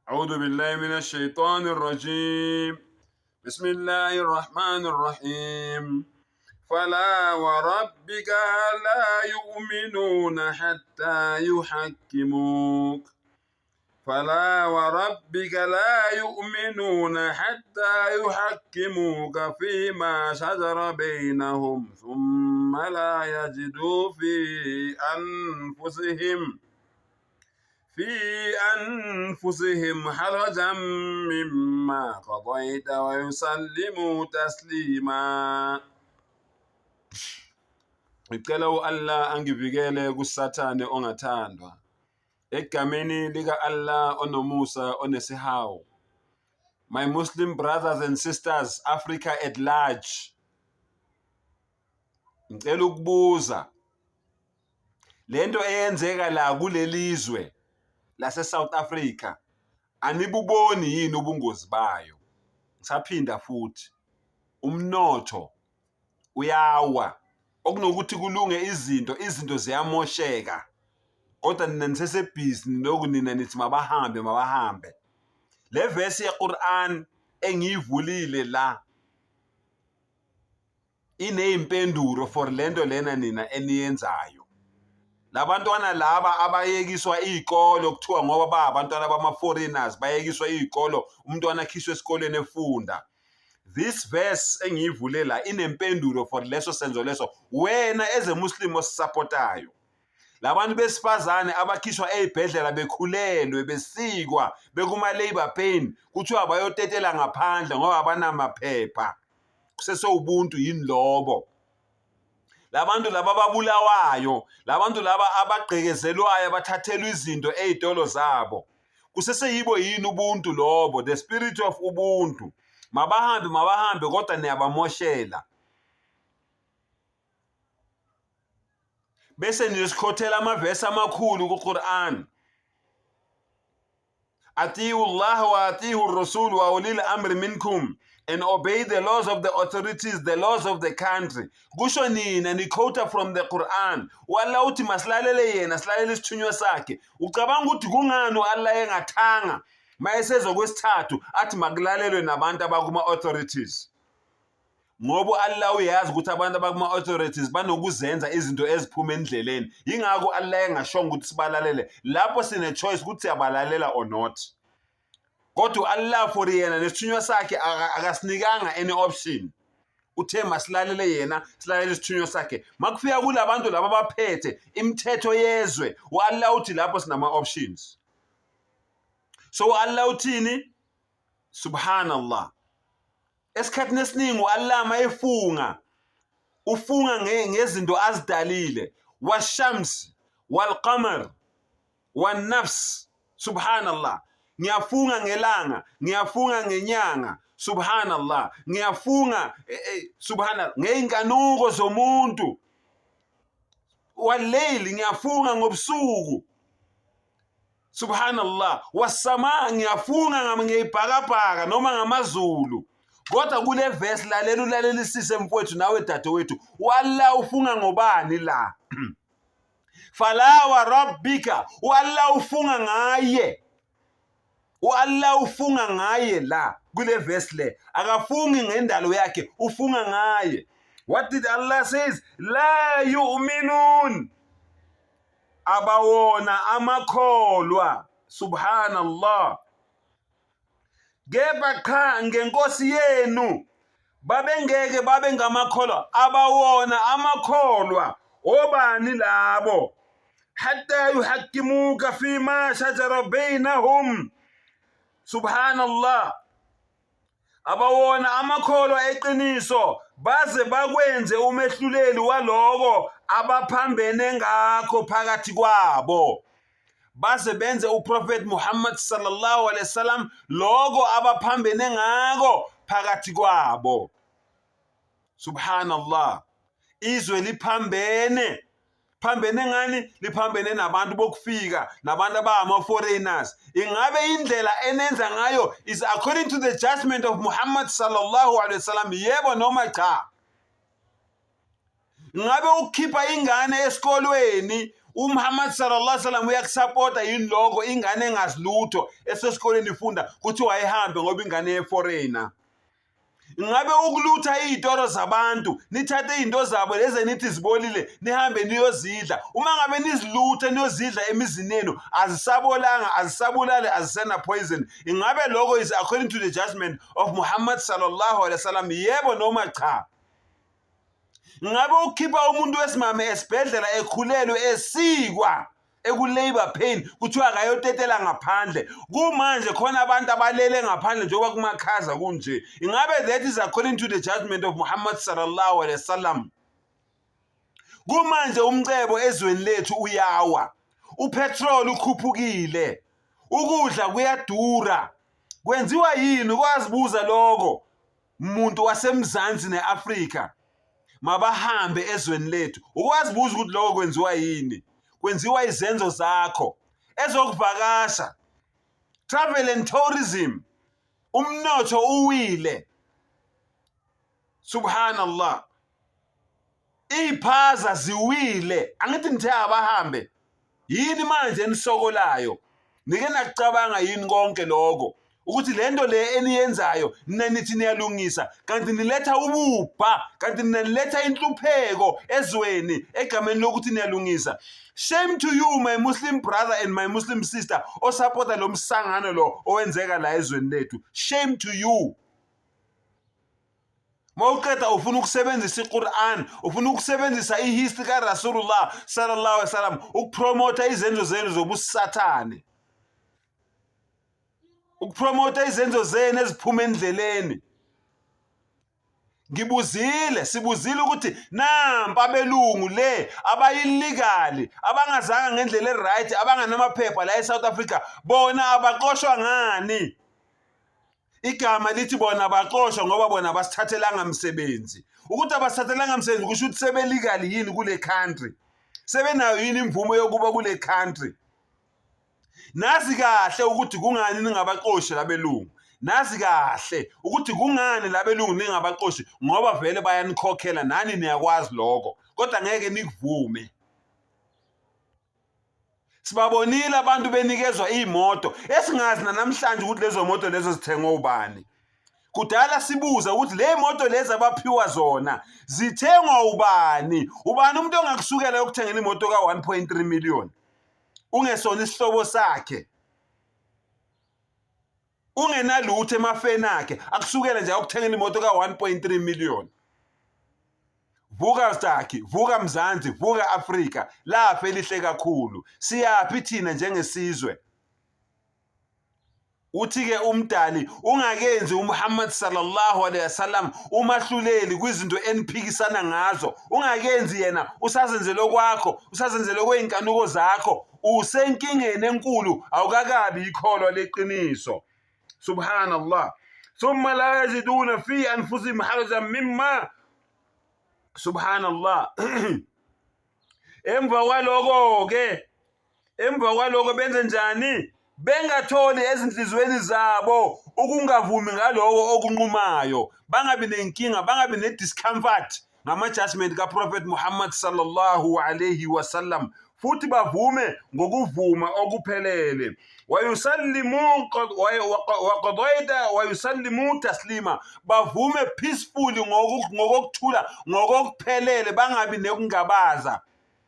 أعوذ بالله من الشيطان الرجيم بسم الله الرحمن الرحيم فلا وربك لا يؤمنون حتى يحكموك فلا وربك لا يؤمنون حتى يحكموك فيما شجر بينهم ثم لا يجدوا في أنفسهم في أنفسهم حرجا مما قضيت ويسلموا تسليما. Ngicela u-Allah angivikele kuSathane ongathandwa. Egameni lika-Allah onomusa onesihawu. My Muslim brothers and sisters, Africa at large. Ngicela ukubuza lento eyenzeka la kulelizwe lase South Africa anibuboni yini ubungozi bayo? Ngisaphinda futhi, umnotho uyawa, okunokuthi kulunge izinto, izinto ziyamosheka, kodwa nina nisesebhizi niloku nina nithi mabahambe, mabahambe. Le vesi yeQuran engiyivulile la ineyimpendulo for lento lena nina eniyenzayo. Labantwana laba abayekiswa iy'kolo kuthiwa ngoba ba abantwana bama-foreigners bayekiswa iy'kolo, umntwana akhishwe esikoleni efunda. This verse engiyivule la inempendulo for leso senzo leso wena as a Muslim osupportayo. Labantu besifazane abakhishwa ey'bhedlela bekhulelwe, besikwa, bekuma-labour pain, kuthiwa bayotetela ngaphandle ngoba abanamaphepha. Kusesewubuntu yini lobo? Labantu laba ababulawayo, labantu laba abagqekezelwayo, abathathelwa izinto ey'tolo zabo, kuseseyibo yini ubuntu lobo? The spirit of ubuntu. Mabahambe, mabahambe, kodwa niyabamoshela. Bese niyosikhothela amavesi amakhulu kuQuran. Atiu Allah wa atiu Rasul wa ulil amri minkum, and obey the laws of the authorities, the laws of the country. Kusho nina ni-quota from the Quran. U-Allah uthi masilalele yena, silalele isithunywa sakhe. Ucabanga ukuthi kungani u-Allah engathanga mayesezwa kwesithathu athi makulalelwe nabantu abakuma-authorities? Ngoba u-Allah uyazi ukuthi abantu abakuma-authorities banokuzenza izinto eziphuma endleleni. Yingakho u-Allah engashongo ukuthi sibalalele. Lapho sine-choice ukuthi siyabalalela or not. Kodwa u-Allah for yena nesithunywa sakhe akasinikanga any option. Uthe masilalele yena, silalele isithunywa sakhe. Makufika kulabantu laba abaphethe imithetho yezwe, u-Allah uthi lapho sinama-options. So u-Allah uthini? Subhanallah. Esikhathini esiningi u-Allah mayefunga, ufunga ngezinto azidalile. Washams walqamar wanafs. Subhanallah. Ngiyafunga ngelanga, ngiyafunga ngenyanga. Subhanallah. Ngiyafunga subhanallah ngeyinkanuko zomuntu. Waleyli, ngiyafunga ngobusuku. Subhanallah. Wasama, ngiyafunga ngeyibhakabhaka noma ngamazulu. Kodwa kule verse lalela, ulalelisise mfowethu nawe dadewethu. U-Allah ufunga ngobani la? Fala wa rabbika, u-Allah ufunga ngaye. U-Allah ufunga ngaye la kule verse le. Akafungi ngendalo yakhe, ufunga ngaye. What did Allah says? La yu'minun. Abawona amakholwa. Subhanallah. Kepha qha ngenkosi yenu babengeke babe ngamakholwa. Abawona amakholwa obani labo? Hatta yuhakkimuka fima shajara bainahum. Subhanallah. Abawona amakholwa eqiniso baze bakwenze umehluleli waloko abaphambene ngakho phakathi kwabo. Baze benze uProphet Muhammad sallallahu alaihi wasallam loko abaphambene ngako phakathi kwabo. Subhanallah. Izwe liphambene. Phambene ngani? Liphambene nabantu bokufika, nabantu abangama-foreigners. Ingabe indlela enenza ngayo is according to the judgment of Muhammad sallallahu alaihi wasallam, yebo noma cha? Ngabe ukukhipha ingane esikolweni UMuhammad sallallahu alaihi wasallam uyakusapota yini lokho ingane engazi lutho esesikoleni ifunda kuthiwa ayihambe ngoba ingane yeforeigner? Ngabe ukulutha iy'toro zabantu nithathe iy'nto zabo lezi enithi zibolile nihambe niyozidla, uma ngabe niziluthe niyozidla emizini yenu azisabolanga, azisabulali, azisena poison, ingabe lokho is according to the judgment of Muhammad sallallahu alaihi wasallam, yebo noma cha? Ngabe ukukhipha umuntu wesimame esibhedlela ekhulelwe esikwa eku-labour pain kuthiwa akayotetela ngaphandle, kumanje khona abantu abalele ngaphandle njengoba kumakhaza kunje, ingabe that is according to the judgment of Muhammad sallallahu alaihi wasallam? Kumanje umcebo ezweni lethu uyawa, upetrol ukhuphukile, ukudla kuyadura, kwenziwa yini? Kwazibuza lokho muntu waseMzansi ne-Afrika, mabahambe ezweni lethu. Ukwazibuza ukuthi lokho kwenziwa yini? Kwenziwa izenzo zakho. Ezokuvakasha, travel and tourism, umnotho uwile. Subhanallah, iy'phaza ziwile. Angithi nithe abahambe, yini manje enisokolayo? Nike nakucabanga yini konke lokho ukuthi le nto le eniyenzayo nina nithi niyalungisa, kanti niletha ububha, kanti nina niletha inhlupheko ezweni egameni lokuthi niyalungisa? Shame to you, my Muslim brother and my Muslim sister osapota lo msangano lo owenzeka la ezweni lethu. Shame to you. Mawuqeda ufuna ukusebenzisa iQur'an, ufuna ukusebenzisa ihistory kaRasulullah sallallahu alaihi wasallam ukupromotha izenzo zenu zobusathane, ukupromotha izenzo zenu eziphuma endleleni. Ngibuzile, sibuzile ukuthi nampa abelungu le abayillegal, abangazanga ngendlela e-right, abanganamaphepha la eSouth Africa, bona abaxoshwa ngani? Igama lithi bona baxoshwa ngoba bona abasithathelanga msebenzi. Ukuthi abasithathelanga msebenzi kusho ukuthi sebelegal yini kule country? Sebenayo yini imvume yokuba kule country? Nazi kahle ukuthi kungani ningabaxoshi labelungu. Nazi kahle ukuthi kungani labelungu ningabaxoshi, ngoba vele bayanikhokhela, nani niyakwazi lokho, kodwa ngeke nikuvume. Sibabonile abantu benikezwa iy'moto esingazi nanamhlanje ukuthi lezo moto lezo zithengwe ubani. Kudala sibuza ukuthi le moto lezi abaphiwa zona zithengwa ubani? Ubani umuntu ongakusukela yokuthengela imoto ka-1.3 million ungesona isihlobo sakhe, ungenalutho emafeni akhe, akusukele nje ayokuthengela imoto ka-1.3 million? Vuka Stakhi, vuka Mzansi, vuka Afrika, lafa elihle kakhulu. Siyaphi thina njengesizwe? Uthi-ke umdali ungakenzi uMuhammad sallallahu alaihi wasallam umahluleli kwizinto eniphikisana ngazo, ungakenzi yena, usazenzele okwakho, usazenzele okwey'nkanuko zakho, usenkingeni enkulu, awukakabi ikholwa leqiniso. Subhanallah. Thumma la yajiduna fi anfusihim harajan mimma. Subhanallah. Emva kwaloko-ke, emva kwaloko benze njani? Bengatholi ezinhliziyweni zabo ukungavumi ngaloko okunqumayo, bangabi nenkinga, bangabi ne-discomfort ngama-judgment kaProphet Muhammad sallallahu alayhi wasallam, futhi bavume ngokuvuma okuphelele. Wayusallimu waqadaita wayusallimu taslima, bavume peacefully ngokokuthula ngokokuphelele, bangabi nekungabaza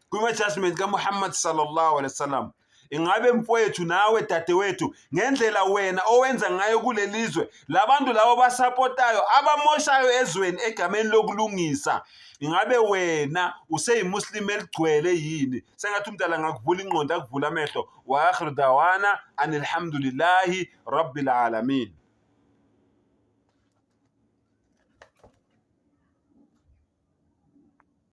kuma-judgment kaMuhammad sallallahu alaihi wasallam. Ingabe mfowethu nawe dadewethu, ngendlela wena owenza ngayo kulelizwe labantu labo basapotayo abamoshayo ezweni egameni lokulungisa, ingabe wena useyimuslim eligcwele yini? Sengathi umdala angakuvula ingqondo, akuvula amehlo. Wa akhiru dawana anilhamdulillahi rabbil alamin.